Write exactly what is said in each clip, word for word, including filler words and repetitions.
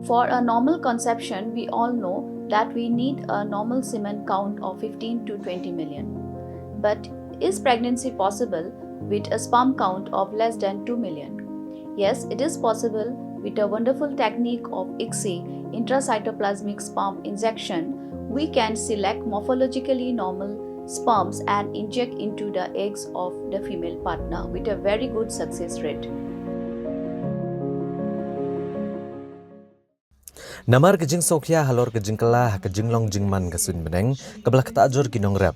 For a normal conception, we all know that we need a normal semen count of fifteen to twenty million. But is pregnancy possible with a sperm count of less than two million? Yes, it is possible. With a wonderful technique of ICSI, intracytoplasmic sperm injection, we can select morphologically normal sperms and inject into the eggs of the female partner with a very good success rate. Namar ka jingsngewkhia halor ka jingkylla ha ka jinglong jingman ka suiñ bneng kaba la ktah jur ki nongrep,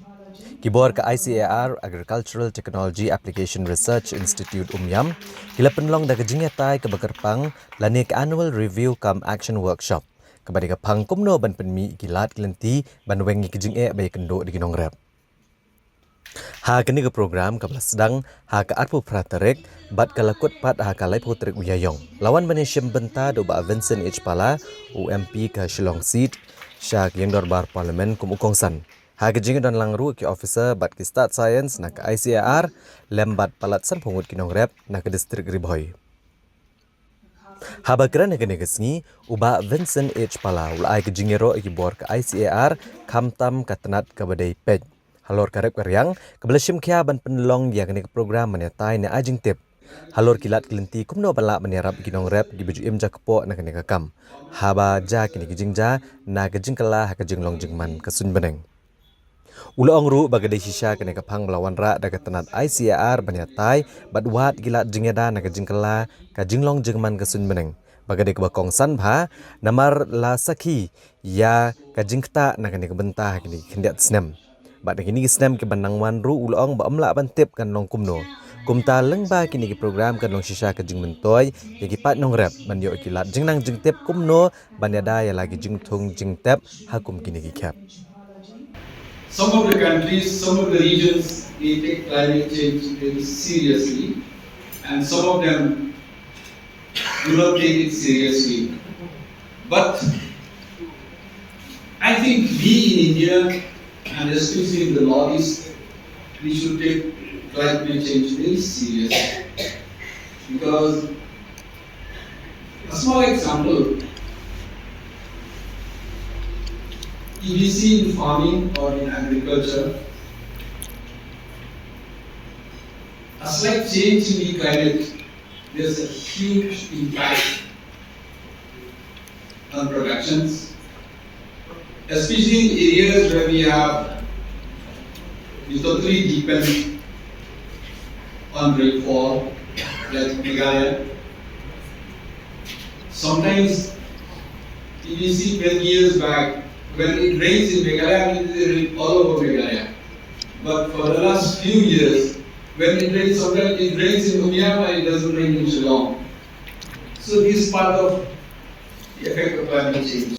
ki bor ka I C A R, Agricultural Technology Application Research Institute, Umiam, ki la pynlong da ka jingïatai kaba kyrpang lane ka Annual Review cum Action Workshop, kaba dei ka phang kumno ban pynmih ïa ki lad ki lynti ban weng ïa ka jingeh ba ïakynduh da ki nongrep. Ha kane ka program kaba la sdang ha ka arphew phra tarik bad ka la kut pat ha ka laiphew tarik u Ïaïong, la wan ban ïashim bynta da u Bah Vincent H Pala, u M P ka Shillong seat, sha ka Ïing Dorbar Parliament kum u kongsan. Ha ka jingïadonlang ruh ki officer bad ki stad science na ka I C A R, lem bad palat sanphew ngut ki nongrep na ka distrik Ri Bhoi. Haba kren ha kane ka sngi, u Bah Vincent H Pala u la ai ka jingïaroh ïa ki bor ka I C A R, khamtam ka tnat kaba dei peit halor ka rep ka riang kaba la shim khia ban pynlong ïa kane ka program ban ïatai ne ai jingtip halor ki lad ki lynti kumno ban lah ban ïarap ïa ki nongrep kiba ju im jakpoh na kane ka kam, haba jia kine ki jingjia na ka jingkylla ha ka jinglong jingman ka suiñ bneng. U la ong ruh ba ka dei shisha kane ka phang ba la wanrah da ka tnat I C A R ban ïatai bad wad ïa ki lad jingïada na ka jingkylla ka jinglong jingman ka suiñ bneng, ba ka dei kaba kongsan bha namar la sakhi ïa ka jingktah na kane ka bynta ha kine ki khyndiat snem. Bad ha kine ki snem kiban nang wan ruh u la ong ba ym lah ban tip kan long kumno. Kumta lyngba kine ki program kan long shisha ka jingmyntoi ïa ki paid nongrep ban ïoh ïa ki lad jingnang jingtip kumno ban ïada ïa la ki jingthung jingtep ha kum kine ki khep. Some of the countries, some of the regions, they take climate change very seriously, and some of them do not take it seriously. But I think we in India, and especially in the Northeast, we should take climate change very serious. Because a small example, if you see in farming or in agriculture, a slight change in the climate, there's a huge impact on productions, especially in areas where we have, we totally depend on rainfall, like Meghalaya. Sometimes, if you see twenty years back, when it rains in Meghalaya, it rains all over Meghalaya. But for the last few years, when it rains, sometimes it rains in Umiam and it doesn't rain in Shillong. So this is part of the effect of climate change.